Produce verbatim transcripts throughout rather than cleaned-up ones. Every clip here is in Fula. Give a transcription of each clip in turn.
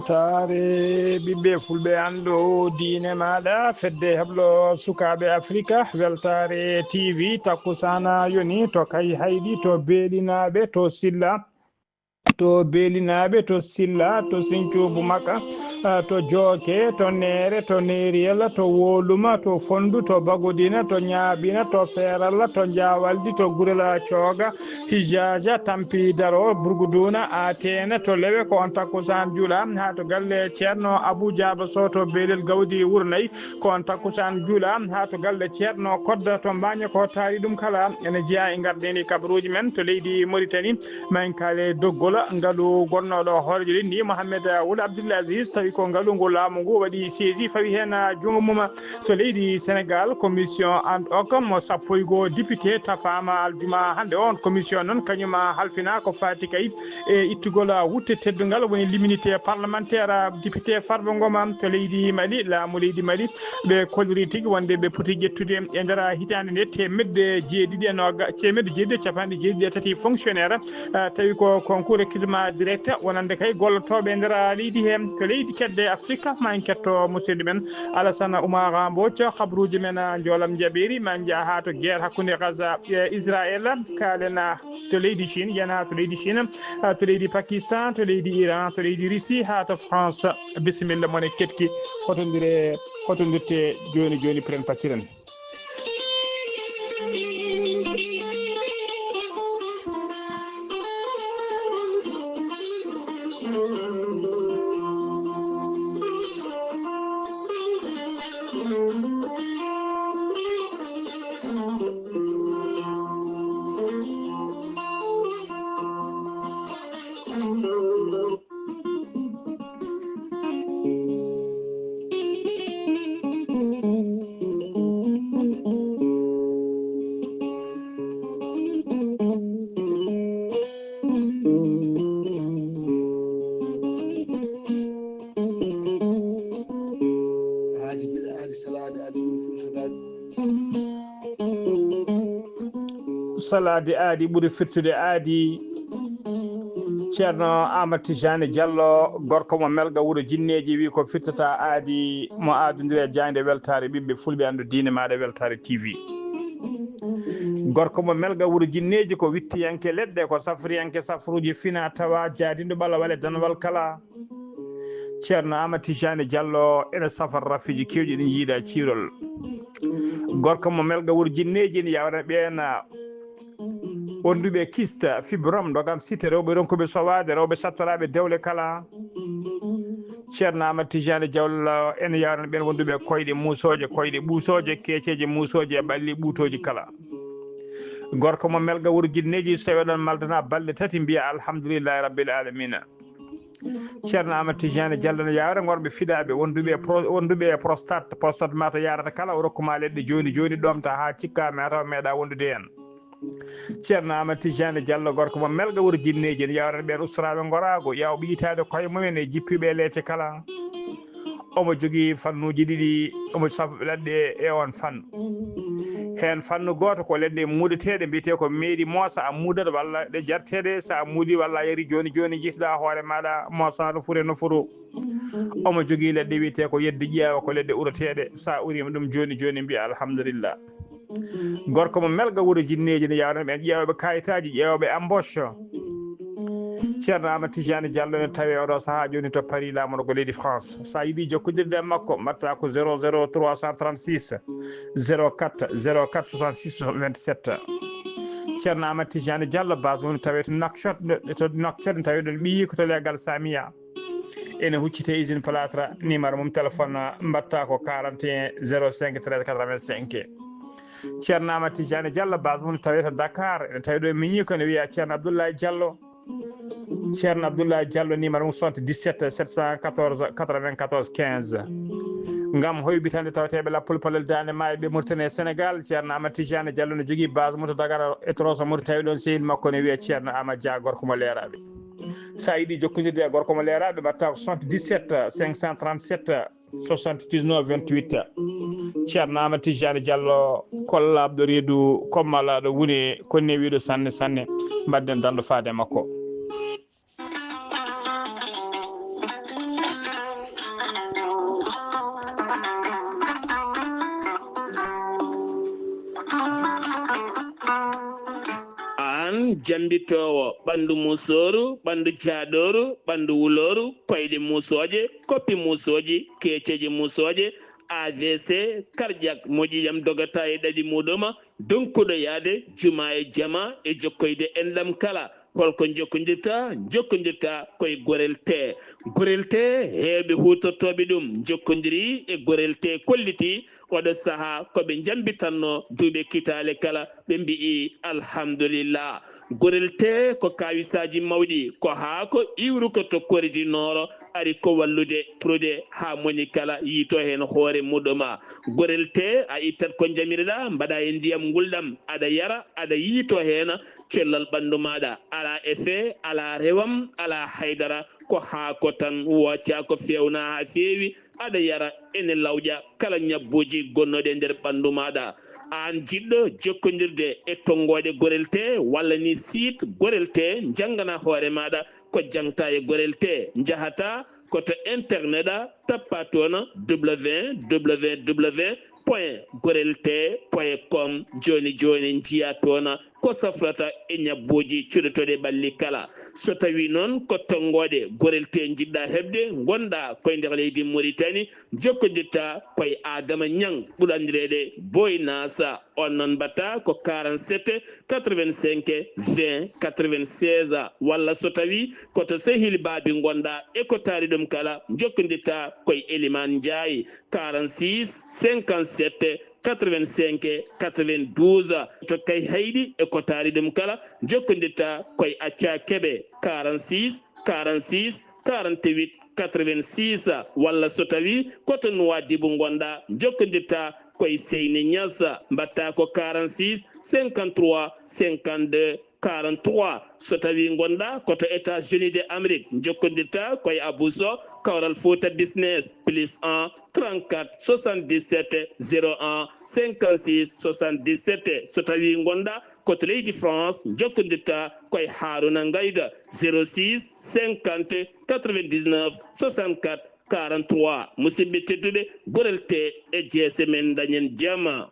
Weltaare ɓiɓɓe fulɓe, anndu diine maaɗa, fedde heblo sukaaɓe Afrika, Weltaare T V, takkusaana yoni to Kay Hayɗi, to Beelinaaɓe, to Silla, to Beelinaaɓe, to Silla, to Sinthiou Boumaka, ah, to Jooke, to Neere, to Neeriyel, to Woluma, to Fonndu, to Bagodina, to Ñaaɓina, to Feeralla, to Jaawaldi, to Gurel Cooga, Hijaaja, Tampi Daro, Burguduuna, Ateena, to Lewe, ko on takkusaan juula, haa to galle Ceerno Abuu Jaaba Soh to Beelel Gawdi Wuro Nayi, ko on takkusaan juula, haa to galle Ceerno Kodda to Mbaaña, ko taari ɗum kala ene jeyaa e ngardiindi kabaruuji men to leydi Moritani. Ma en kaale doggol ngalu gonnooɗo hooreejo leydi ndi, Mohamed Wul Abdul Aziz, tawi ko ngalu ngu laamu ngu waɗi saisi, fawi heen junngo mum to leydi Senegal. Commission ad hoc mo sappo e goo député tafaama aljuma hannde. On commission noon kañum halfinaa ko faati kay e ittugol wutte teddungal, woni l'immunité parlementaire, député Farba Ngom to leydi Mali. Laamu leydi Mali, ɓe koliri tigi wonde ɓe poti ƴettude e nder hitaande nde teemedde jeeɗiɗi e noga-, teemedde jeeɗiɗi e capanɗe jeeɗiɗi e tati fonctionnaire, ah, tawi ko concours recrutement direct wonande kay gollotooɓe e nder leydi he. To leydi kedde Afrika, ma en ketto musidɗo men Alassane Oumar Mbodj, kabruuji men, ah, njoolam njaɓeeri, ma en njaha haa to guerre hakkunde Gaza e Israël, kaalen, ah, to leydi Chine, yen haa to leydi Chine, haa to leydi Pakistan, to leydi Iran, to leydi Russie, haa to France. Bisimilla mon e ketki, hotondire, hotondirte jooni jooni, piren pacciren. Haaji Bil Aadi Salaade Aadi Bil Fulfulde. Salaade aadi ɓuri firtude aadi. Ceerno Aamadu Tijaani Jallo, gorko mo Melga wuro Jinneeji, wi ko firtata aadi mo aadondiri e jaaynde Weltaare ɓiɓɓe fulɓe, anndu diine maaɗa Weltaare T V. Gorko mo Melga wuro Jinneeji ko wittiyanke leɗɗe, ko safriyanke safruuji fina tawa, jaadinɗo ɓalawal e danwal kala. Ceerno Aamadu Tijaani Jallo ene safra rafiiji keewɗi ɗi jiidaa ciirol. Gorko mo Melga wuro Jinneeji ene yawna ɓeen wonduɓe kista, fibrome, ndogam site, rewɓe ronkuɓe sowaade, rewɓe sattoraaɓe dewle kala. Ceerno Aamadu Tijaani Jallo ene yawna ɓeen wonduɓe koyɗe muusooje, koyɗe ɓuusooje, keeceeje muusooje, ɓalli ɓuutooji kala. Gorko mo Melga wuro Jinneeji, so tawi oɗon maldana balɗe tati, mbiya alhamdulillahi rabbil alamina. Ceerno Aamadu Tijaani Jallo ne yawna worɓe fiɗaaɓe, wonduɓe e pro-, wonduɓe e prostate, prostate ma to yarata kala, o rokkuma leɗɗe jooni jooni, ɗomta haa cikka ma taw meeɗa wondude heen. Ceerno Aamadu Tijaani Jallo, gorko mo Melga wuro Jinneeji, ne yawna ɓeen ustoraaɓe ngoraagu, yawɓe itaade koye mumen e jippiiɓe e leece kala. Omo jogii fannuuji ɗiɗi, omo safra leɗɗe e oon fannu. Heen fannu gooto ko leɗɗe muudateeɗe, mbiyetee ko meeri moosa a muudat, walla ɗe jarteeɗe, so a muudi walla a yari jooni jooni, njiytoɗaa hoore maaɗa moosa no foti no foti. Omo jogii leɗɗe wiyetee ko yedde ƴeewa, ko leɗɗe ureteeɗe, so a uriima ɗum jooni jooni, mbiya alhamdulillah. Gorko mo Melga wuro Jinneeji ne yawna ɓeen ƴeewɓe kayitaaji, ƴeewɓe embauche. Ceerno Aamadu Tijaani Jallo ne tawi oɗo sahaa jooni to Paris, laamorgo leydi France. So a yiɗi jokkondirde e makko, mbaɗta ko zéro zéro trois cent trente-six, zéro quatre, zéro quatre soixante-six vingt-sept. Ceerno Aamadu Tijaani Jallo, base mum tawi to Nouakchott, to Nouakchott tawi ɗon ɓiyi ko to leegal Samiya. Ene huccite usine plâtre, numéro mum téléphone mbaɗta ko quarante et un zéro cinq treize quatre-vingt-cinq. Ceerno Aamadu Tijaani Jallo, base mum tawi to Dakar, ene tawi ɗo e miñi ko ne wiya Ceerno Abdoulaye Jallo. Ceerno Abdoulaye Jallo, numéro mum soixante-dix-sept sept cent quatorze quatre-vingt-quatorze quinze. Ngam hoybitande tawteeɓe lappol palel Daande Maayo ɓe Mauritanie e Sénégal, Ceerno Aamadu Tijaani Jallo ne jogii base mum to Dagana e Toroso Mauritanie, tawi ɗon sehil makko ne wiya Ceerno Aamadu Dia, gorko mo Leeraaɓe. So a yiɗi jokkondirde e gorko mo Leeraaɓe, mbaɗta ko soixante-dix-sept cinq cent trente-sept soixante-dix-neuf vingt-huit. Ceerno Aamadu Tijaani Jallo, kollaaɗo reedu, kommalaaɗo wune, ko newiiɗo sanne sanne. Mbaɗden danndo faade e makko. Jambitoowo ɓanndu musooru, ɓanndu jaaɗooru, ɓanndu wulooru, koyɗe musooje, koppi musooji, keeceeje musooje, A V C, cardiaque, moƴƴi jam dogata e ɗaɗi muɗuma, donkuɗo yaade juma e jama e jokkoyde enɗam kala. Holko jokkondirta? Jokkondirta koye Gorel Tee. Gorel Tee, heewɓe huutortooɓe ɗum jokkondiri e Gorel Tee, kolliti oɗo sahaa ko ɓe njambitanno duuɓe kitaale kala, ɓe mbi'i alhamdulillah. Gorel Tee ko kaawisaaji mawɗi, ko haako iwruko to Kori du Nord, ari ko wallude prude haa moni kala yiito heen hoore muɗuma. Gorel Tee, a ittat ko njamirɗa, mbaɗa e ndiyam ngulɗam, aɗa yara, aɗa yiito heen, cellal ɓanndu maaɗa, alaa effet, alaa rewam, alaa haydara, ko haako tan, wooca ko feewna haa feewi, aɗa yara, ene lawƴa kala ñabbuuji gonnooɗi e nder ɓanndu maaɗa. Aan jiɗɗo jokkondirde e tonngooɗe Gorel Tee walla ni site Gorel Tee, njanngana hoore maaɗa ko jaŋta e Gorel Tee. Njahata ko to internet a, tappa toon www.gorelte.com. Jooni jooni njiya toon ko safrata e ñabbuuji cuɗotooɗi ɓalli kala. So tawii noon ko tonngooɗe Gorel Tee njiɗɗa heɓde, ngonɗa koye nder leydi Moritani, jokkondirta koye Adama Ñaŋ, ɓuri anndireede Boy Nasa. On noon mbaɗta ko quarante-sept quatre-vingt-cinq vingt quatre-vingt-seize, walla so tawii ko to sehil baabi ngonɗa e ko taari ɗum kala, jokkondirta koye Eliman Njaay, quarante-six cinquante-sept quatre-vingt-cinq quatre-vingt-douze. To Kayhayɗi e ko taari ɗum kala, jokkondirta koye Acca Kebe, quarante-six quarante-six quarante-huit quatre-vingt-six, walla so tawii ko to Nuwaadibu ngonɗa, jokkondirta koye Seyni Ñas, mbaɗta ko quarante-six cinquante-trois cinquante-deux quarante-trois. So tawii ngonɗa ko to États-Unis de Amérique, jokkondirta koye Abou Sow, Kawral Fouta Business, plus un trente-quatre soixante-dix-sept zéro un cinquante-six soixante-dix-sept. So tawii ngonɗa ko to leydi France, jokkondirta koye Haruna Ngayga, zéro six cinquante quatre-vingt-dix-neuf soixante-quatre quarante-trois. Musidɓe tedduɓe, Gorel Tee e jeese men, dañen jama.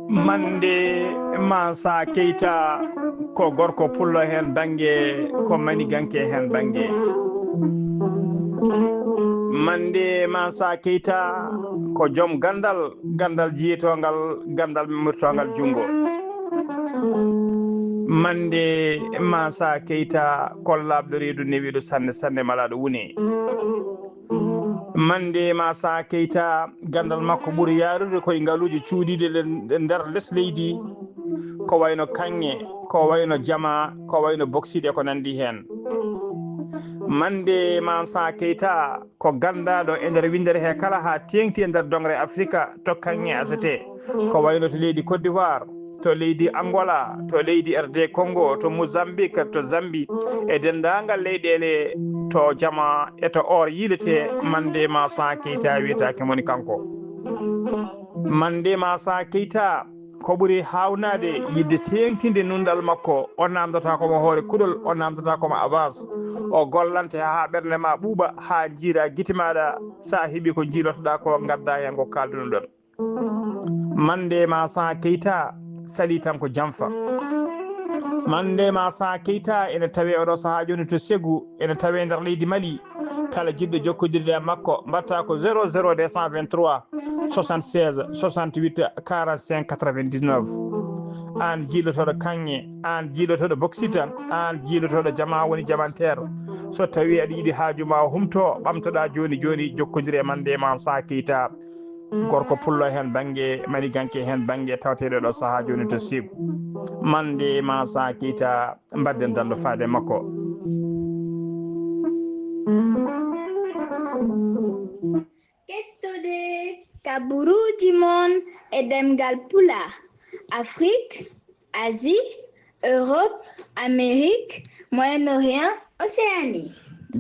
Mande Mansa Keita ko gorko pullo heen bannge, ko maniganke heen bannge. Mande Mansa Keita ko joom ganndal, ganndal jiyetoongal, ganndal murtoongal junngo. Mande Mansa Keita ko laaɓɗo reedu, newiiɗo sanne, sanne, malaaɗo wune. Mande Mansa Keita, ganndal makko ɓuri yaarude koye ngaluuji cuuɗiiɗi le-, nder les leydi, ko wayno kaŋŋe, ko wayno jama, ko wayno boksiiɗe, ko nanndi heen. Mande Mansa Keita ko ganndaaɗo e nder winndere he kala, haa teeŋti e nder doŋre Afrika, to kaŋŋe A C T, ko wayno to leydi Côte d'Ivoire, to leydi Angola, to leydi R D Congo, to Mozambique, to Zambie, e denndaangal leyɗeele to jama e to or yiiletee, Mande Mansa Keita wiyetaake moni kanko. Mande Mansa Keita, ko ɓuri haawnaade yiɗde teeŋtinde nunɗal makko, o naamndataa ko mo hoore kuɗol, o naamndataa ko mo avance. O gollante haa ɓernde ma ɓuuɓa, haa njiira gite maaɗa, so a heɓii ko njiilotoɗaa ko, ngaddaa heen ko kaaldunoɗon. Mande Mansa Keita salii tan ko jamfa. Mande Mansa Keita ene tawee oɗo sahaa jooni to Ségou, ene tawee nder leydi Mali. Kala jiɗɗo jokkondirde e makko, mbaɗta ko zéro zéro deux cent vingt-trois soixante-seize soixante-huit quarante-cinq quatre-vingt-dix-neuf. Aan jiilotooɗo kaŋŋe, aan jiilotooɗo boksita, aan jiilotooɗo jama woni jamanteer. So tawii aɗa yiɗi haaju ma o humto, ɓamtoɗaa jooni jooni, jokkondir e Mande Mansa Keita. Gorko pullo heen bannge, maniganke heen bannge, tawteeɗo ɗo sahaa jooni to Ségou. Mande Mansa Keita, mbadden danndo faade makko. Kettode kaburuuji mon e ɗemngal Pulaar, Afrique, Asie, Europe, Amérique, Moyen-Orient, Océanie.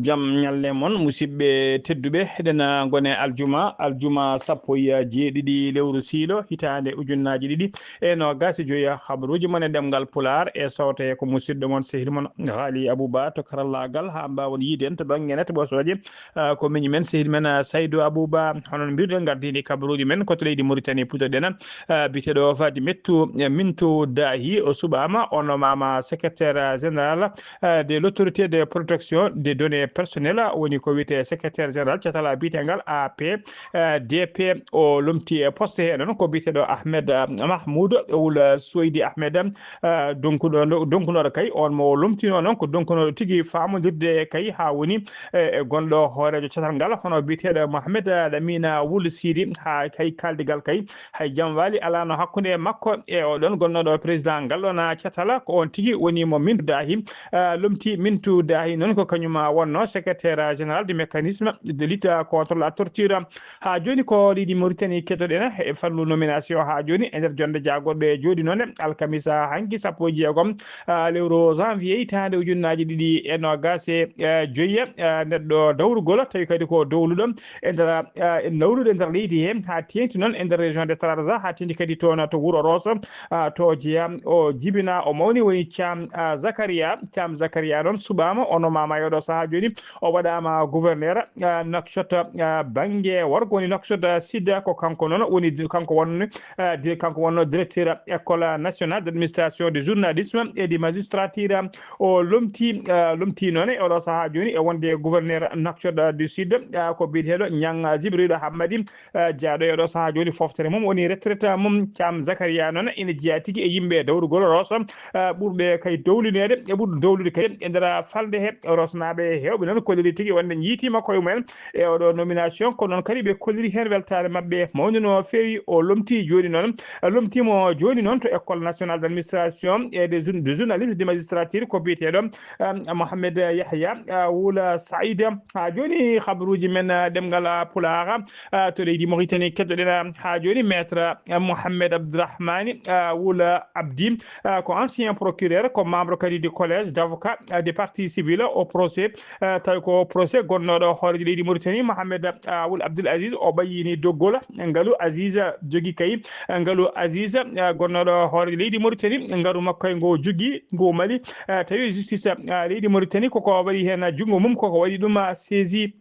Jam ñalle mon, musidɓe tedduɓe. Eɗen, ah, ngone aljuma, aljuma sappo e jeeɗiɗi lewru siilo, hitaande ujunnaaji ɗiɗi e noogaas e joyi. Habaruuji mon e ɗemngal Pulaar e sowte ko musidɗo mon, sehil mon, Haali Abuba to karallaagal, haa mbaawon yiide en to bannge net ɓosooje. Ah, ko miñi men, sehil men, ah, Saydu Abuba. Hono no mbiruɗen, ngardiiɗi kabaruuji men ko to leydi Mauritanie, puɗɗoɗen, ah, biyeteeɗo Fadi Mettu, eh, Mintu Dahi, o suɓaama, o nomaama secrétaire, ah, général, ah, de l'autorité de protection des données personnelles, woni ko wiyetee secrétaire général catal biyetengal A P, ah, D P. O lomti e poste he noon ko biyeteeɗo Ahmed, ah, Mahmoud Ould Soydi Ahmed, ah, donkuɗo, donkunooɗo kay, on mo o lomtinoo noon ko donkunooɗo tigi faamondirde kay haa woni, eh, e gonɗo hooreejo catal ngal, hono biyeteeɗo Mohamed, ah, Lamine Wul Sidi, haa kay kaaldigal kay hay jam waali alaano hakkunde makko e oɗon gonnooɗo président ngal ɗoon, ah, catal. Ko on tigi woni mo Mintu Dahi, ah, lomti. Mintu Dahi noon ko kañum, ah, wonnoo secrétaire général du mécanisme de lutte contre la torture. Haa jooni ko leydi Mauritanie kettoɗen e fannu nomination. Haa jooni e nder jonde jaagorɓe jooɗi noon alkamisa hanki sappo e jeegom, ah, lewru janvier hitaande ujunnaaji ɗiɗi e noogaas e joyi, ah, neɗɗo dawrugol, tawi kadi ko dowluɗo e nder, ah, e nawlude nder leydi he, haa teeŋti noon e nder région de Trarza, haa teeŋti kadi toon to Wuro Rosso, ah, to jeyaa o jibinaa, o mawni, woni Thiam, ah, Zakaria. Thiam Zakaria noon suɓaama, o nomaama e oɗo sahaa jooni, o waɗaama gouverneur, ah, Nouakchott, ah, bannge worgo woni Nouakchott, ah, Sud. Ko kanko noon woni, kanko wonni, ah, di-, kanko wonnoo directeur école nationale d'administration du journalisme et du magistrature. O lomti, ah, lomti noon e oɗo sahaa jooni e wonde gouverneur Nouakchott, ah, du Sud, ah, ko biyeteeɗo Niang Jibril Hammadi, ah, jeyaaɗo e oɗo sahaa jooni foftere mum woni retraite mum. Thiam Zakaria noon ina jeyaa tigi e yimɓe dawrugol Rosso, ah, ɓurɓe kay dowlineede, e ɓurɓe dowlude kay e nder falnde he. Rosnaaɓe heewɓe noon kolliri tigi wonde njiitiima koye mumen e oɗo nomination, kono noon kadi ɓe kolliri heen weltaare maɓɓe mawnde no feewi. O lomti jooni noon, lomtiima jooni noon to École nationale d'administration et de jour-, de journalisme de magistrature, ko biyeteeɗo, um, Mohamed Yahya, uh, Wula Saïd. Haa jooni habaruuji men, uh, ɗemngal, uh, Pulaar, uh, to leydi Mauritanie, keɗoɗen, uh, haa jooni Maître, uh, Mohamed Abdourahmane, uh, Wula Abdi, uh, ko ancien procureur, ko membre kadi du collège d'avocats, uh, de partie civile au procès, uh, tawi ko procès gonnooɗo hooreejo leydi Mauritanie, Mohamed, uh, Wul Abdoul Aziz, o ɓayyini doggol ngalu Aziz jogi kay, uh, ngalu Aziz, uh, gonnooɗo hooreejo leydi Mauritanie, ngalu makko e ngo jogi, ngo mali, uh, tawi justice, uh, leydi Mauritanie koko waɗi heen junngo mum, koko waɗi ɗum, uh, saisi.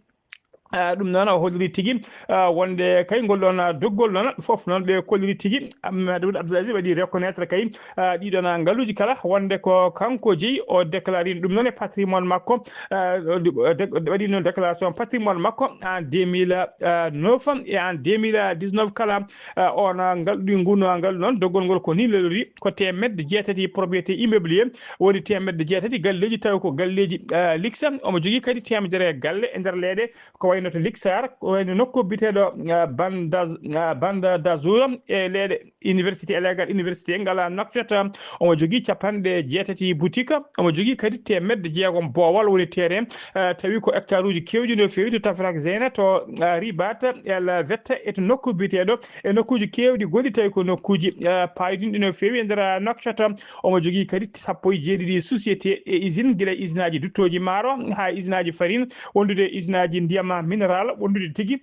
Ah, ɗum noon o holliri tigi, ah, wonde kay ngol ɗoon, ah, doggol noon fof noon ɓe kolliri tigi. Ahmed Abdoul Aziz waɗi reconnaître kay, ah, ɗiɗon, ah, ngaluuji kala wonde ko kanko jeyi, o déclare ɗum noon e patrimoine makko, ah, o dé-, o dé-, o waɗi noon déclaration patrimoine makko en deux mille neuf et en deux mille dix-neuf kala, ah, on, ah, ngal, ɗi ngun, ah, ngalu noon doggol ngol ko ni lelori ko teemedde jeetati propriété immobilier, woni teemedde jeetati galleeji tawi ko galleeji, ah, luxe. Omo jogii kadi teemedere galle e nder leyɗe ko wayno to Lixar, ko wayno nokku biyeteeɗo, ah, Banda, ah, Banda d'Azur e leyɗe université, illegal université ngal Nouakchott. Omo jogii capanɗe jeetati boutique, omo jogii kadi teemedde jeegom boowal woni terrain, ah, tawi ko hectare uji keewɗi no feewi to Tafrak Zeyna, to, ah, Ribat El Vette e to nokku biyeteeɗo e nokkuuji keewɗi gonɗi tawi ko nokkuuji, ah, paayodinɗi no feewi e nder, ah, Nouakchott. Omo jogii kadi sappo e jeeɗiɗi société e usine, gila e usinaaji duttooji maaro haa e usinaaji farine, wondude e usinaaji ndiyam mineral, wondude tigi,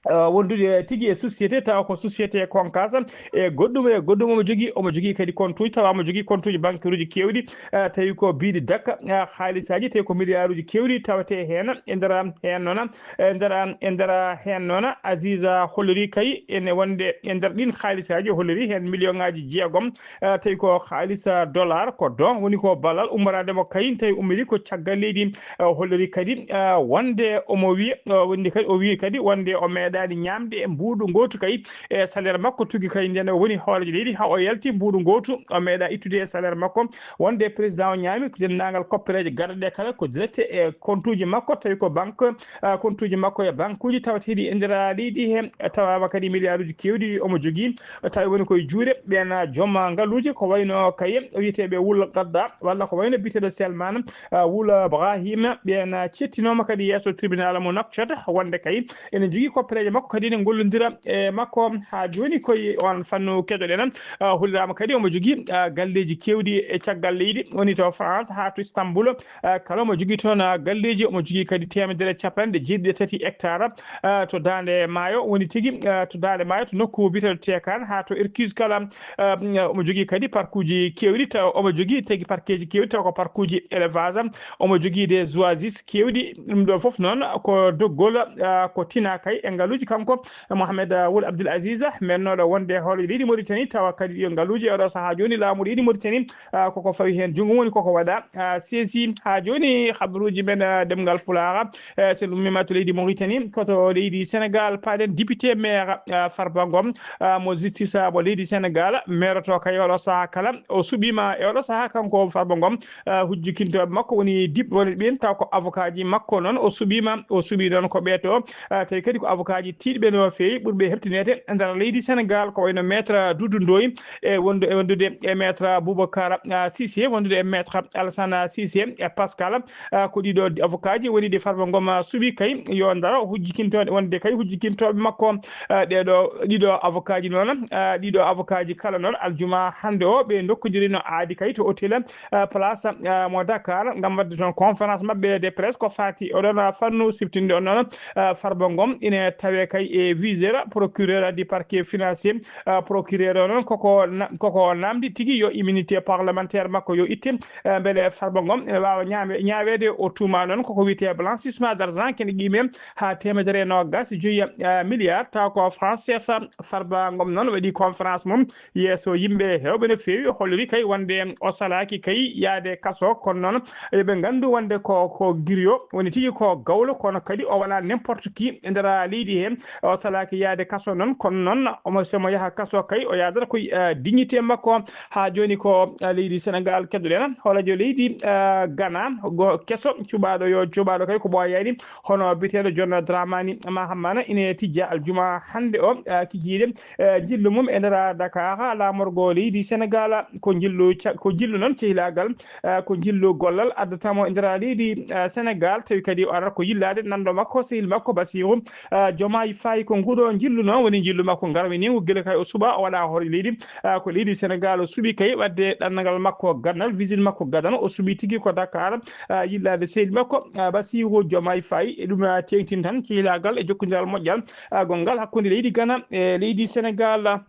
eh, wondude tigi e société, tawa ko société Concas e goɗɗum e goɗɗum. Omo jogii, omo jogii kadi compte uji, tawa omo jogii compte uji banque uji keewɗi, eh, tawi ko biiɗi dakka, eh, haalisaaji, tawi ko milliard uji keewɗi tawetee heen e nder heen noon. E nder, e nder heen noon, Aziza holliri kay ene wonde e nder ɗiin haalisaaji, o holliri heen million ŋaaji jeegom, eh, tawi ko haalis, eh, dollar, ko don, woni ko ballal ummoraade mo kay, tawi ummiri ko caggal leydi. Eh, o holliri kadi, eh, wonde omo wiya, eh, wonde kadi, o wiyi kadi wonde o meeɗaani ñaamde e mbuuɗu ngootu kay e salaire makko, tugi kay nden o woni hooreejo leydi, haa o yalti mbuuɗu ngootu, o meeɗa ittude e salaire makko. Wonde président o ñaami ko denndaangal koppereeje garɗe ɗe kala ko direct e compte uji makko, tawi ko banque, ah, compte uji makko e banque uji tawateeɗi e nder leydi he, tawaama kadi milliard uji keewɗi omo jogii, tawi woni koye juuɗe ɓeen, ah, joom ngaluuji, ko wayno kay wiyeteeɓe Wul Gadda, walla ko wayno biyeteeɗo Selman, ah, Wul Brahim, ɓeen, ah, cettinooma kadi yeeso tribunal mo Nouakchott, wonde kay ene jogii ko pereeje makko kadi ene ngollondira e makko haa jooni. Koye oon fannu keɗoɗen, ah, holliraama kadi omo jogii, ah, galleeji keewɗi e caggal leydi, woni to France haa to Istanbul. Ah, kala omo jogii toon, ah, galleeji, omo jogii kadi teemedere e capanɗe jeeɗiɗi e tati hectare, ah, to daande maayo, woni tigi, ah, to daande maayo, to nokku biyeteeɗo Tekan haa to Irkutsk kala. Ah, omo jogii kadi parkuuji keewɗi, taw omo jogii tigi parkeeji keewɗi, taw ko parkuuji élevage. Omo jogii des oasis keewɗi. Ɗum ɗo fof noon ko doggol, ah, ko tina kay e ngaluuji kanko Mohamed, ah, Wul Abdul Aziz, mennooɗo wonde hoolo leydi Mauritanie, tawa kadi ɗiyo ngaluuji e oɗo sahaa jooni laamu leydi Mauritanie, ah, koko fawi heen junngo woni koko waɗa, ah, seesi. Haa jooni habaruuji men, ah, ɗemngal Pulaar, eh, so ɗum mema to leydi Mauritanie, ko to leydi Sénégal, paaɗen député maire, ah, Farba Ngom, ah, mo justice, ah, mo leydi Sénégal, maire to kay oɗo sahaa kala, o suɓiima e oɗo sahaa kanko Farba Ngom, ah, hujjikintooɓe makko woni dip-, woni ɓeen taw ko avocat ji makko noon o suɓiima, o suɓii noon ko ɓee to, ah, tawi kadi ko avocat ji tiiɗɓe no feewi ɓurɓe heɓtineede e nder leydi Sénégal ko wayno maître Doudou Ndoye e wondu-, e wondude e maître Boubacar, ah, Cissé, wondude e maître Alassane Cissé e Pascal, ah, ko ɗiɗo avocat ji woni ɗi Farba Ngom, ah, suɓi kay yo ndaro hujjikintooɗe wonde kay hujjikintooɓe makko, ah, ɗeɗo, ɗiɗo avocat ji noon, ah, ɗiɗo avocat ji kala noon aljuma hannde o ɓe ndokkondirino aadi kay to hôtel, ah, place, ah, mo Dakar ngam waɗde toon conférence maɓɓe de presse ko faati oɗon, ah, fannu siftinde on noon, ah, Farba Ngom ine tawe kay e viseur procureur du parquet financier, ah, procureur o noon koko na-, koko namdi tigi yo immunité parlementaire makko yo itte, ah, mbele Farba Ngom ene waawa ñaame-, ñaaweede o tuuma noon koko wiyetee blanchissement d'argent kene qiime haa teemedere e noogaas e joyi, ah, milliard taw ko franc C F A. Farba Ngom noon waɗi conférence mum yeeso yimɓe heewɓe no feewi, o holliri kay wonde o salaaki kay yaade kaso, kono noon yo ɓe nganndu wonde ko, ko griot, woni tigi ko gawlo, kono kadi o wonaa n'importe qui e nder leydi he. O salaaki yaade kaso noon, kono noon omo, so omo yaha kaso kay, o yahdata ko, eh, dignité makko. Haa jooni ko, eh, leydi Sénégal keɗoɗen, hoolajo leydi, eh, Ghana, go keso, cuɓaaɗo yo cuɓaaɗo kay ko ɓooyaani, hono biyeteeɗo John Dramani Mahama ine tijja aljuma hannde o, ah, kikiiɗe, eh, njillu mum e nder Dakar, laamorgo leydi Sénégal, ko njillu ca-, ko njillu noon cehilaagal, ah, ko njillu gollal addata mo e nder leydi, ah, Sénégal, tawi kadi o arata ko yillaade nanndo makko, sehil makko Bassirou, ah, Diomaye Faye. Ko nguɗo njillu noon woni njillu makko garwiniingu gila kay o suɓa o waɗa hoore leydi, ah, ko leydi Sénégal o suɓi kay waɗde ɗanngal makko ganndal, visite makko gadano, o suɓi tigi ko Dakar, ah, yillaade sehil makko, ah, Bassirou Diomaye Faye. E ɗum, ah, teeŋtin tan cehilaagal e jokkondiral moƴƴal, ah, gonngal hakkunde leydi Ghana e leydi Sénégal.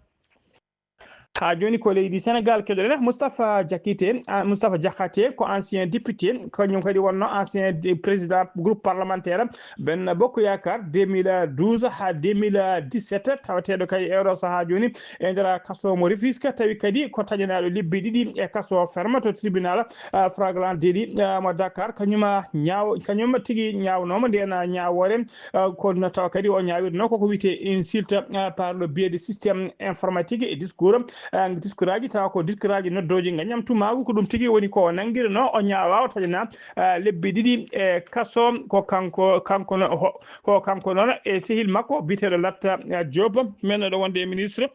Haa jooni ko leydi Sénégal keɗoɗen. Moustapha Diakité, ah, Moustapha Diakhaté ko ancien député, kañum kadi wonno ancien dé-, président groupe parlementaire Benno Bokk Yaakaar deux mille douze haa deux mille dix-sept, tawateeɗo kay e oɗo sahaa jooni e nder kaso mo Rufisque, tawi kadi ko taƴanaaɗo lebbi ɗiɗi e kaso ferme to tribunal, ah, flagrant délit, ah, mo Dakar. Kañum, ah, ñaaw-, kañum tigi ñaawnooma ndeen, ah, ñaawoore, ah, kono tawa kadi o ñaawirno koko wiyetee insulte, ah, par le biais de système informatique et discours, ah, discours aji tawa ko discours aji noddooji ngaññam tumaagu, ko ɗum tigi woni ko nanngirno o ñaawaa o taƴanaa, ah, lebbi ɗiɗi e kaso. Ko kanko, kanko no-, ho-, ko kanko noon e sehil makko biyeteeɗo Latta, ah, Diop, men ɗo wonde e ministre,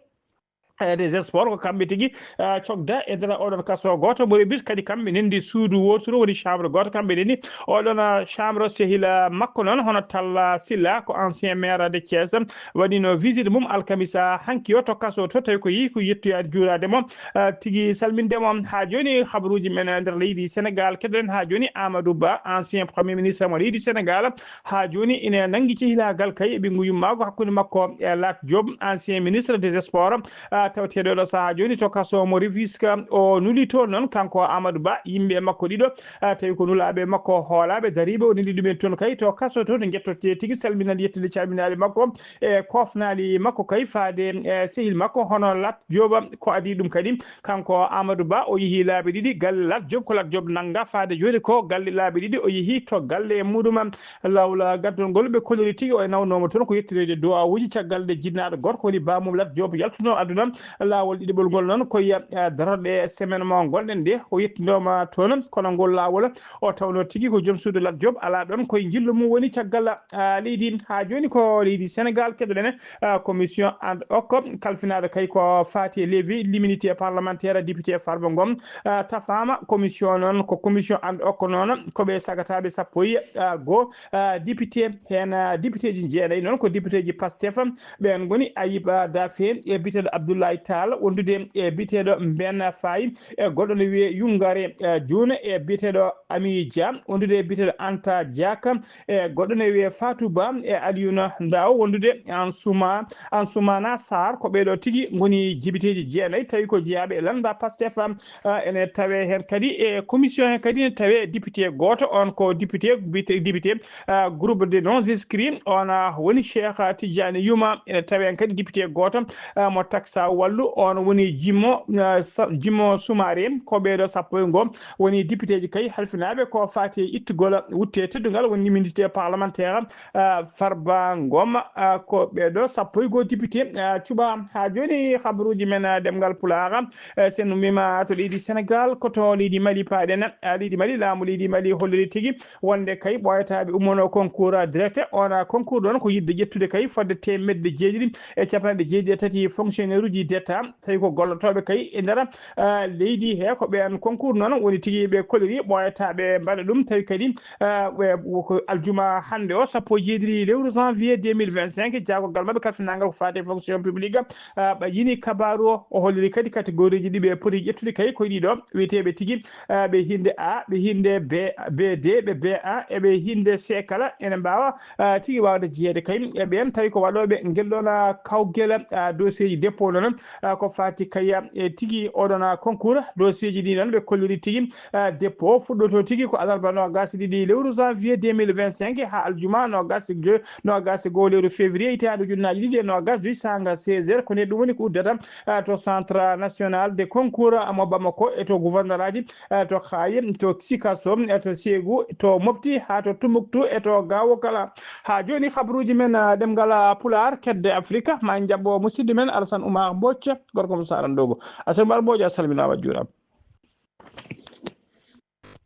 eh, des sports, ko kamɓe tigi, ah, cogda e nder oɗon kaso gooto mo Rebus, kadi kamɓe ndenndi suudu wooturu, woni chambre gooto, kamɓe ndenndi oɗon, ah, chambre. Sehil, ah, makko noon, hono Talla Sylla, ko ancien maire de Thiès, waɗino visite mum alkamisa hanki o to kaso to, tawi ko yehi ko yettoyaade juuraade mo, ah, tigi salminde mo. Haa jooni habaruuji men e nder leydi Sénégal keɗoɗen haa jooni, Amadou Ba, ancien premier ministre mo leydi Sénégal, haa jooni ine nanngi cehilaagal kay e ɓinngu yummaagu hakkunde makko e Lat Diop, ancien ministre des sports, ah, tawateeɗo ɗo sahaa jooni to kaso mo Rufisque. O nuli toon noon kanko Amadou Ba, yimɓe makko ɗiɗo, ah, tawi ko nulaaɓe makko hoolaaɓe dariiɓe, o nuli ɗumen toon kay to kaso to, to njettottee tigi salminal yettude calminaali makko e koofnaali makko kay faade e sehil makko hono Lat Diop. Ko adii ɗum kadi, kanko Amadou Ba, o yehi laabi ɗiɗi galle Lat Diop, ko Lat Diop nannga faade jooni ko galle laabi ɗiɗi, o yehi to galle e muɗum. Lawla gaddol ngol ɓe kolori tigi o e nawnooma toon ko yettoreede duwawuuji caggal nde jinnaaɗo gooto ko woni baamum Lat Diop yaltuno aduna, Laawol ɗiɗaɓol ngol noon ko ya, ah, darorɗe semaine mo ngonɗen nde, o yettindooma toon, kono ngol laawol o tawno tigi ko joom suudu Lat Diop alaa ɗoon, koye njillu mum woni caggal, ah, leydi. Haa jooni ko leydi Sénégal keɗoɗen, ah, commission ad hoc kalfinaaɗo kay ko faati e levée l'immunité parlementaire député Farba Ngom, ah, tafaama. Commission noon ko commission ad hoc noon ko ɓe sagataaɓe sappo e, ah, goo, ah, député, heen, ah, députéji jeenayi noon ko députéji Pastef, ɓeen ngoni Ayib, ah, Daffé e biyeteeɗo Abdoulaye Tall, wondude e biyeteeɗo Mbenn Faye, e goɗɗo ne wiyee Yungare, eh, Juune, e biyeteeɗo Ami Dia, wondude e biyeteeɗo Anta Diaka, e goɗɗo ne wiyee Fatou Ba, e Alioune Ndao, wondude Ansuma-, Ansoumana Sarr. Ko ɓee ɗoo tigi ngoni jibiteeji jeenayi, tawi ko jeyaaɓe e lannda Pastef. Ah, ene tawee heen kadi e commission he kadi ne tawee député gooto, on ko député, bite-, député, ah, groupe de non inscrits, on, ah, woni Cheikh Tidiane Youma. Ene tawee heen kadi député gooto, ah, mo Taksa Wallu, on woni Jimo, ah, Sa-, Jimo Soumaré. Ko ɓee ɗoo sappo e goo woni députéji kay halfinaaɓe ko faati e ittugol wutte teddungal woni immunité parlementaire, ah, Farba Ngom. Ah, ko ɓee ɗoo sappo e goo député, ah, cuɓaa. Haa jooni, habaruuji men, ah, ɗemngal Pulaar, eh, so en ummiima to leydi Senegaal, ko to leydi Mali paaɗen. Ah, leydi Mali, laamu leydi Mali holliri tigi wonde kay ɓooyataaɓe ummono concours direct. On, ah, concours ɗoon ko yiɗde ƴettude kay fodde teemedde jeeɗiɗi e capanɗe jeeɗiɗi e tati fonctionnaire uji d'État, tawi ko gollotooɓe kay e nder, ah, leydi he. Ko ɓeen concours noon woni tigi ɓe kolliri ɓooyataaɓe mbaɗa ɗum, tawi kadi, ah, ɓe, ko aljuma hannde o, sappo e jeeɗiɗi lewru janvier deux mille vingt-cinq, jaagogal maɓɓe kalfinaangal ko faati e fonction publique, ah, ɓe yini kabaaru o. O holliri kadi catégorie ji ɗi ɓe poti ƴettude kay, ko ɗii ɗoo wiyeteeɓe tigi, ah, ɓe hinnde A, ɓe hinnde B, B deux, ɓe B un, e ɓe hinnde C kala ene mbaawa, ah, tigi waawde jeyeede kay e ɓeen, tawi ko waɗooɓe ngel ɗoon, ah, kawgel, ah, dossier ji dépôt noon, ah, ko faati kay, ah, e tigi oɗon, ah, concours. Dossier ji ɗi noon ɓe kolliri tigi, ah, dépôt fuɗɗoto tigi ko alarba noogaas e ɗiɗi lewru janvier deux mille vingt-cinq haa aljuma noogaas e joy, noogaas e goo lewru février hitaande ujunnaaji ɗiɗi e noogaas, juy saanga seize heures. Ko ne ɗum woni ko uddata, ah, to Centre National de Concours, ah, mo Bamako, e to gouverneur aji, ah, to Kayes, to Sikasso, e to Ségou, to Mopti, haa to Tumbuktu, e to Gao kala. Haa jooni, habaruuji men, ah, ɗemngal, ah, Pulaar, kedde Afrika, ma en njaɓɓo musidɗo men Alassane Oumar Mbodj, gorko mo Sarandogo. Alassane Oumar Mbodj, a salminaama, a juuraama.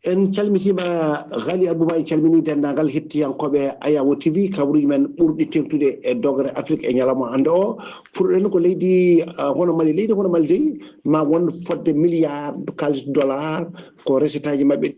En calmitiima, Ghali Abouba, en calminii denndaangal hettiyankooɓe Ayawo T V, kabaruuji men ɓurɗi teeŋtude e dogere Afrik e ñalawma hannde o. Puɗɗoɗen ko leydi, ah, hono Mali. Leydi hono Mali dey, ma won fodde milliard kaalis dollar ko recetaaji maɓɓe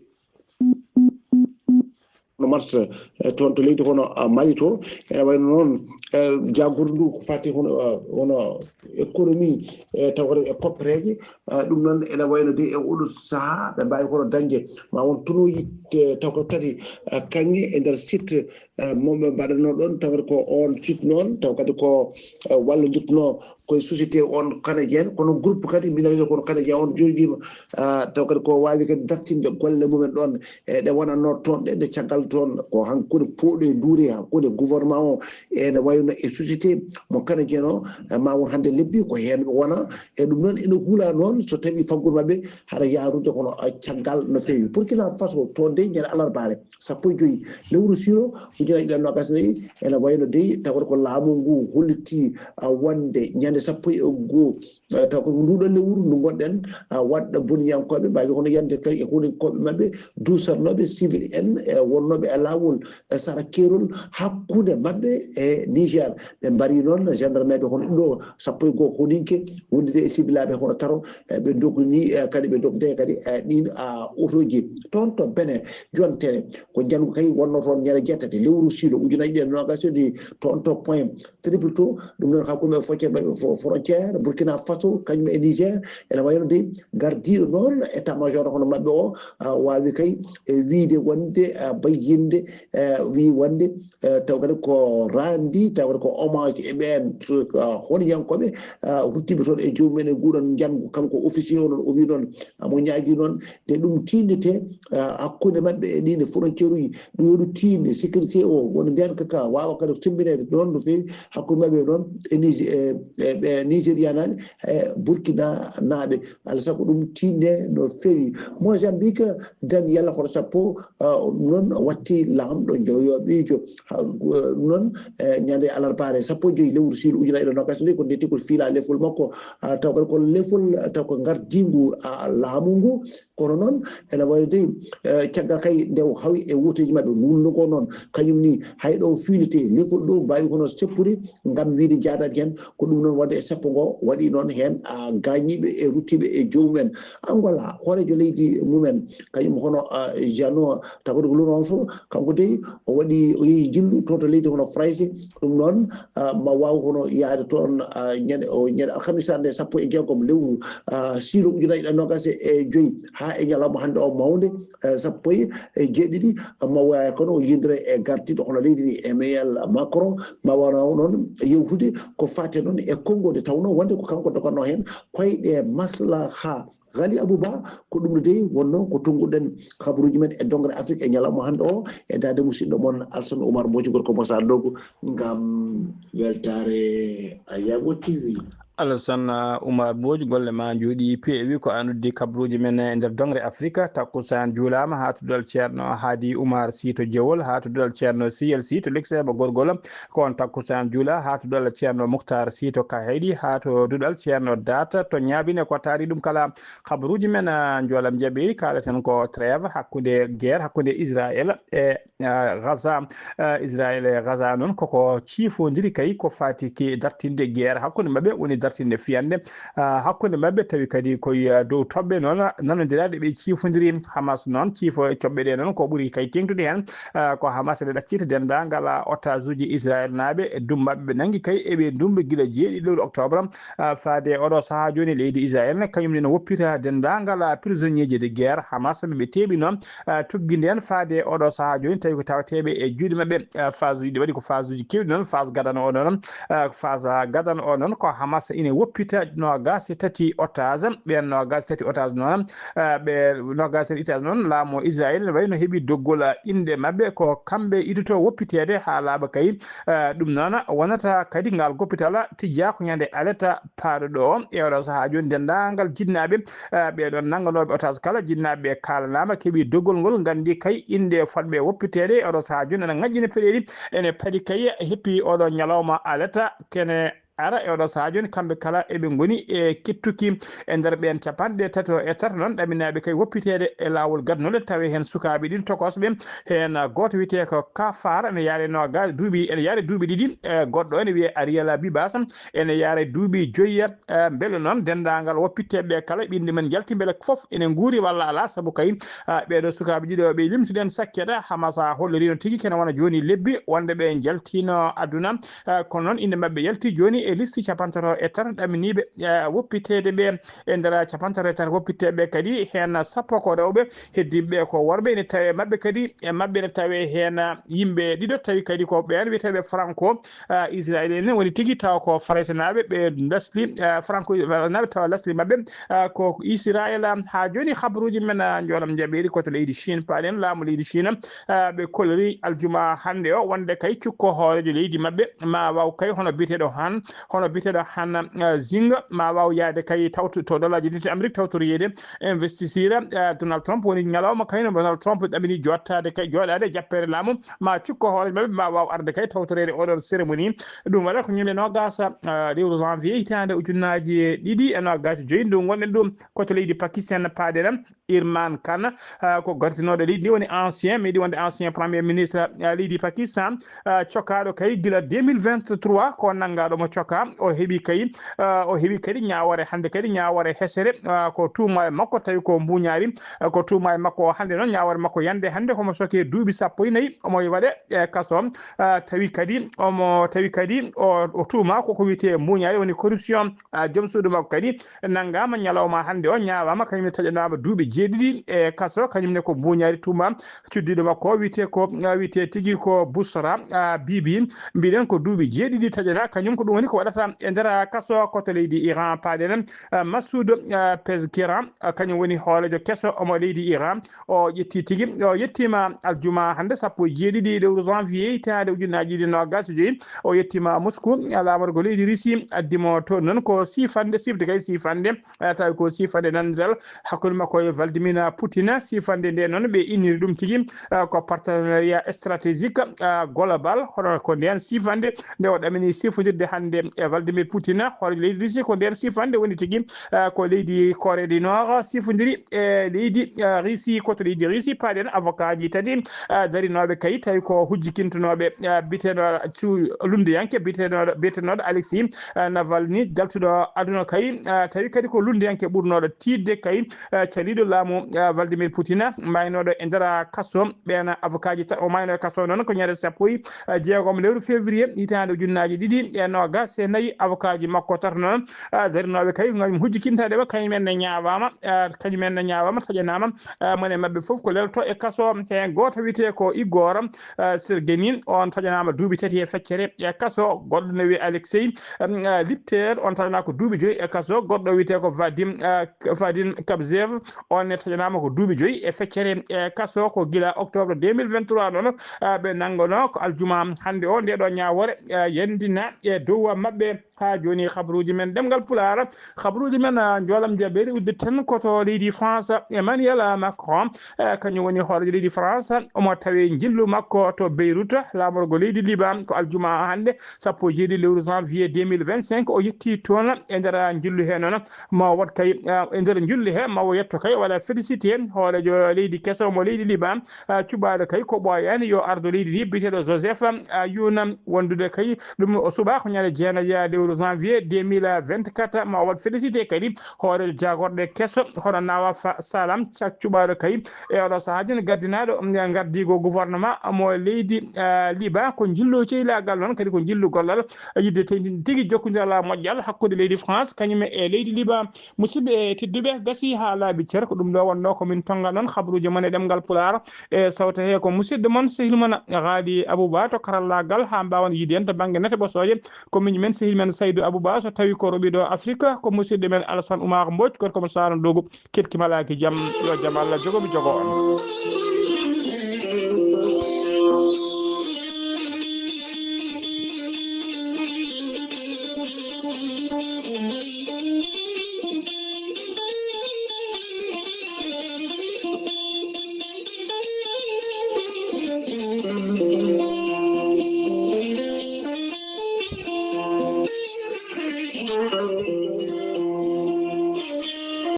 no marta, eh, toon to leydi hono, ah, Mali to. Ene wayno noon, eh, jaagordu ndu ko faati hono, ah, hono économie, eh, tawata e koppereeje. Ah, ɗum noon ene wayno de e oɗo sahaa ɓe mbaawi hono dañde ma won tonuuji, eh, taw ko tati, ah, kaŋŋe e nder site, eh, mo ɓe mbaɗatnoo ɗoon, tawata ko oon site noon, taw kadi ko, eh, wallondirtnoo koye société on canadien, kono groupe kadi mbina wiya kono canadien on jogiima, ah, taw kadi ko waawi kadi dartinde golle mumen ɗoon, e ɗe wonatnoo toon ɗe, nde caggal toon ko hakkunde pooɗo e duure, hakkunde gouvernement o, ene wayno e société mo canadien o, eh, ma won hannde lebbi ko heen wona, e ɗum noon ene hula noon so tawi faggudu maɓɓe haɗa yaarude kono, ah, caggal no feewi. Burkina Faso toon de ñande alarbaare sappo e joy lewru sulet ujunaaji ɗiɗi e noogaas e nayi, ene wayno dey tawata ko laamu ngu hollitii, ah, wonde ñande sappo e goo, ah, taw ko nduɗo lewru ndu ngonɗen, ah, waɗɗa boniyankooɓe mbaawi hono yande kay e huninkoɓe maɓɓe duusatnooɓe civil en, e wonnooɓe e laawol, e sara keerol hakkunde maɓɓe e Niger. Ɓe mbari noon gendarmeɓe hono ɗiɗo, sappo e goo honinke wondude e sibilaaɓe hono taro, e ɓe dogni, e kadi ɓe dogde kadi, e ɗin, ah, otoji toon to Benin. Jonte ko njanngu kay wonno toon ñande jeetati lewru sulet ujunaaji ɗiɗi e noogaas e ɗiɗi toon to Point Triple To, ɗum noon hakkunde frontière maɓɓe fo-, frontière Burkina Faso kañum e Niger, ene wayno de gardiiɗo noon état major hono maɓɓe o, ah, waawi kay e wiyde wonde, ah, bayyinde, eh, wi wonde, eh, taw kadi ko randi, taw kadi ko hommage e ɓeen so, ah, honiyankooɓe, ah, ruttiiɓe toon e joomum en e nguɗon njanngu, kanko officier o noon, o wi noon, ah, mo ñaagi noon, nde ɗum tiindete, ah, hakkunde maɓɓe e ɗiin frontière uji, ɗum woni tiinde sécurité o, woni ndeen kaka waawa kadi sembineede noon no feewi hakkunde maɓɓe noon e Nige-, e, e, ɓe Nigérianaaɓe, e Burkinanaaɓe. Alaa sago ɗum tiinde no feewi. Mozambique, dañi yalla hoto sappo, ah, noon waɗ ti laamɗo joyoɓiijo. Ha, eh, ɗum noon, eh, ñande alarbaare sappo e joyi lewru siilu ujunaaji ɗiɗi e noogaas e joyi, ko nde tikol fiila lefol makko, ah, taw kadi ko lefol, ah, taw ko ngardiingu, ah, laamu ngu. Kono noon, ene wayi de, eh, caggal kay nde o hawi e wooteeji maɓɓe, luulndo ngo noon, kañum ni hay ɗo fiilete lefol ɗo mbaawi kono seppude ngam wiide jaadaani heen. Ko ɗum noon waɗde e seppo ngo waɗi noon heen, ah, gaañiiɓe e ruttiiɓe e joomum en. Angola, hooreejo leydi mum en, kañum hono, ah, Jeannot Tagodo Lourenço, kanko dey o waɗi, o yehi jillu to, to leydi hono Farayse. Ɗum noon, ah, ma waaw hono yahde toon, ah, ñande, o ñande alkamisa nde sappo e jeegom lewru, ah, siilo ujunaaji ɗiɗi e noogaas e joyi haa e ñalawma hannde o mawnde, eh, sappo e jeeɗiɗi, ma waawi kono o yiyondira e gardiiɗo hono leydi ndi Emmanuel Macron, ma waaw noon yewtude ko faati noon e konngol nde tawnoo wonde ko kanko doganno heen koyɗe maslaha. Ghali Abou Ba, ko ɗum ɗo dey wonnoo ko tonnguɗen kabaruuji men e dongre Afrique e ñalawma hannde o, e daade musidɗo mon Alsan Oumar Mbodji, gorko mo Saalum Dogo, ngam weltaare Ayago T V. Alassane, uh, Oumar Mbodji, golle ma njooɗi peewi. Ko an uddi kabaruuji men e nder dongre Afrique. Takkusaan juulaama haa to duɗal Ceerno Haadi Oumar Sy to Jewol, haa to duɗal Ceerno Siyel Sy to Likseeba Gorgol. Ko on takkusaan juula haa to duɗal Ceerno Muktar Sy to Kayhayɗi, haa to duɗal Ceerno Daata to Ñaabine. Ko taari ɗum kala kabaruuji men, ah, njoolam jaɓeeri, kaaleten ko trêve hakkunde, guerre hakkunde Israël e, ah, Gaza. Ah, Israël e Gaza noon koko ciifondiri kay ko faati ki dartinde guerre hakkunde maɓɓe, woni dartinde fiyande, ah, hakkunde maɓɓe, tawi kadi koye, ah, dow toɓɓe noon nanondiraaɗe ɓe ciifondiri. Hamas noon ciifo e coɓɓe ɗe noon ko ɓuri kay teeŋtude heen, ah, ko Hamas ene ɗaccita denndaangal, ah, otage uji Israël naaɓe e dummaɓe ɓe nanngi kay eɓe dummbe gila jeeɗiɗi lewru octobre, ah, faade oɗo sahaa jooni. Leydi Israël ne kañum ne no woppita denndaangal, ah, prisonnier ji de guerre Hamas ɓe ɓe teeɓi noon, ah, tuggi ndeen faade oɗo sahaa jooni, tawi ko tawateeɓe e juuɗe maɓɓe, ah, phase uji ɗi waɗi ko phase uji keewɗi noon. Phase gadano o noon, ah, phase, ah, gadano o noon ko Hamas ine woppita noogaas e tati otage. Ɓeen noogaas e tati otage noon, ah, ɓe noogaas e tati otage noon, laamu Israël ne wayi no heɓi doggol, ah, innde maɓɓe, ko kamɓe idoto woppiteede haa laaɓa kay. Ah, ɗum noon wonata kadi ngal gopital tijjaa ko ñande alata paaɗo ɗo e oɗo sahaa jooni. Denndaangal jinnaaɓe, ah, ɓee ɗoon nannganooɓe otage kala, jinnaaɓe ɓe kaalanaama, keɓi doggol ngol, nganndi kay innde fotɓe woppiteede e oɗo sahaa jooni ene ŋañƴina peɗeeli, ene paɗi kay heppi oɗo ñalawma alata kene ara e oɗo sahaa jooni. Kamɓe kala eɓe ngoni e kettuki e nder ɓeen capanɗe tato e tato noon ɗaminaaɓe kay woppiteede e laawol gadnol, tawi heen sukaaɓe ɗiɗo tokosɓe, heen gooto wiyetee ko Kafar, ene yaare noogaas duuɓi, ene yaare duuɓi ɗiɗi, e goɗɗo ene wiyee Ariel Bibas, ene yaare duuɓi joyi. Eh, mbele noon denndaangal woppitteeɓe ɓe kala ɓe innde men njalti, mbele fof ene nguuri walla alaa, sabu kay, ah, ɓee ɗoo sukaaɓe ɗiɗo ɓe limtuɗen sakketa, Hamas holliriino tigi kene wona jooni lebbi wonde ɓe njaltiino aduna. Ah, kono noon innde maɓɓe yalti jooni e liste capantato e tato ɗaminiiɓe, ah, woppiteede ɓe. E nder capantato e tato woppitteeɓe ɓe kadi heen sappo ko rewɓe, heddiiɓe ɓe ko worɓe. Ene tawee maɓɓe kadi, e maɓɓe ene tawee heen yimɓe ɗiɗo tawi kadi ko ɓeen wiyeteeɓe Franco, ah, Israël en woni tigi, tawa ko Faraysenaaɓe ɓe lasli, ah, Franco naaɓe tawa lasli maɓɓe, ah, ko Israël. Haa jooni habaruuji men, ah, njoolam njaɓeeri ko to leydi Chine paaɗen, laamu leydi Chine, ah, ɓe kolori aljuma hannde o wonde kay cukko hooreejo leydi maɓɓe ma waaw kay hono biyeteeɗo Han, hono biyeteeɗo Han, ah, Zing ma waaw yahde kay tawto to Dallaaji Ɗiɗi Amérique tawtoriyeede investiture, ah, Donald Trump. Woni ñalawma kayno Donald Trump ɗamini jottaade kay jooɗaade e jappeere laamu ma cukko hooreejo maɓɓe ma waaw arde kay tawtoreede oɗon cérémonie. Ɗum waɗa ko ñande noogaas, ah, lewru janvier hitaande ujunnaaji ɗiɗi e noogaas e joyi ndu ngonɗen ɗum ko to leydi Pakistan paaɗen. Imran Khan, ah, ko gartinooɗo leydi ndi, woni ancien, meɗi wonde ancien premier ministre, ah, leydi Pakistan, ah, cokaaɗo kay gila deux mille vingt-trois, ko nanngaaɗo mo cokaa. O heɓi kay, ah, o heɓi kadi ñaawoore hannde kadi, ñaawoore hesere, ah, ko tuuma e makko, tawi ko mbuuñaari, ah, ko tuuma e makko. O hannde noon ñaawoore makko yande hannde, homo sokee duuɓi sappo e nayi, omo waɗe e kaso, ah, tawi kadi omo, tawi kadi o, o tuuma ko ko wiyetee mbuuñaari, woni corruption. Ah, joom suudu makko kadi nanngaama ñalawma hannde o, ñaawaama, kañum ne taƴanaama duuɓi jeeɗiɗi e kaso, kañum ne ko mbuuñaari tuuma. Cuddiiɗo makko o wiyetee ko, ah, wiyetee tigi ko Busra, ah, Bibi. Mbiɗen ko duuɓi jeeɗiɗi taƴanaa, kañum ko ɗum woni ko waɗata e nder kaso ko to leydi Iran paaɗen. Ah, Massoud, ah, Pezeshkian, ah, kañum woni hooreejo keso omo leydi Iran. O ƴetti tigi, o yettiima aljuma hannde sappo e jeeɗiɗi lewru janvier hitaande ujunnaaji ɗiɗi e noogaas e joyi. O yettiima Moscou, laamorgo leydi Russie addi mo toon noon ko siifande, siifde kay siifande, eh, tawi ko siifande nanndal hakkunde makko e Vladimir Vladimir Putin. Sifande nde noon, ɓe inniri ɗum tigi, ah, ko partenariat stratégique, ah, global. Hono ko ndeen sifande nde o ɗamini sifondirde hannde e Vladimir Putin, hooreejo leydi Russie. Ko ndeen sifande woni tigi, ah, ko leydi Corée du Nord sifondiri e leydi, ah, Russie. Ko to leydi Russie paaɗen, avocat ji tati, ah, darinooɓe kay, tawi ko hujjikintonooɓe, ah, biyeteeɗo cu-, lunndiyanke biyeteeɗo, biyeteeɗo Alexis, ah, Navalny, jaltuɗo aduna kay, ah, tawi kadi ko lunndiyanke ɓurnooɗo tiiɗde kay, ah, caliiɗo laamu, ah, Vladimir Putin, maaynooɗo e nder kaso. Ɓeen avocat ji ta-, o maaynoo e kaso noon ko ñande sappo e jeegom lewru février hitaande ujunnaaji ɗiɗi e noogaas e nayi. Avocat ji makko tato noon, ah, darinooɓe kay ngam hujjikintaade ɓe, kañum en ne ñaawaama, ah, kañum en ne ñaawaama, taƴanaama, ah, mone maɓɓe fof ko lelto e kaso. Heen gooto wiyetee ko Igor, ah, Sergeni, on taƴanaama duuɓi tati e feccere e kaso. Goɗɗo ne wiyee Alexei, ah, Lipter, on taƴanaa ko duuɓi joyi e kaso. Goɗɗo wiyetee ko Vadim, ah, Vadim Kabzev, on ne taƴanaama ko duuɓi joyi e feccere e kaso. Ko gila octobre deux mille vingt-trois noon, ah, ɓe nanngonoo ko aljuma hannde o nde ɗo ñaawoore, ah, yanndina e dow maɓɓe. Haa jooni, kabaruuji men ɗemngal Pulaar, kabaruuji men, ah, njoolam jabeeri udditta en ko to leydi France. Emmanuel Macron, eh, kañum woni hooreejo leydi France, omo tawee njillu makko to Beyrouth, laamorgo leydi Liban. Ko aljuma hannde, sappo e jeeɗiɗi lewru janvier deux mille vingt-cinq, o yettii toon. E nder njillu hee noon, ma o waɗ kay, ah, e nder njillu hee, ma o yetto kay, walla félicité hooreejo leydi keso mo leydi Liban, ah, cuɓaaɗo kay ko ɓooyaani yo ardo leydi ndi, biyeteeɗo Joseph, ah, Aoun, wondude kay ɗum o suɓaa ko ñande jeenayi lewru janvier deux mille vingt-quatre. Ma o waɗ félicité kadi hooreejo jaagorɗe keso, hono Nawaf Salam, ca-, cuɓaaɗo kay e oɗo sahaa jooni, gardinaaɗo, mm, gardiigo gouvernement mo leydi, ah, Liban. Ko njillu ceylaagal noon, kadi ko njillu gollal, yiɗde teddinde tigi jokkondiral moƴƴal hakkunde leydi France kañum e leydi Liban. Musidɓe tedduɓe, gasi haa laaɓi cer, ko ɗum ɗo wonnoo ko min tonnga noon kabaruuji mon e ɗemngal Pulaar. E sawto hee ko musidɗo mon, sehil mon Gaali Abouba to karallaagal, haa mbaawen yiide en to bannge nete ɓosooje. Ko miñum men, sehil men Saydu Abouba, so tawi ko roɓi ɗo Afrique, ko musidɗo men Alassane Oumar Mbodj, gorko mo Saara Ndogu. Keɗki malaaki jam, yo jam Allah jogo mi jogo on.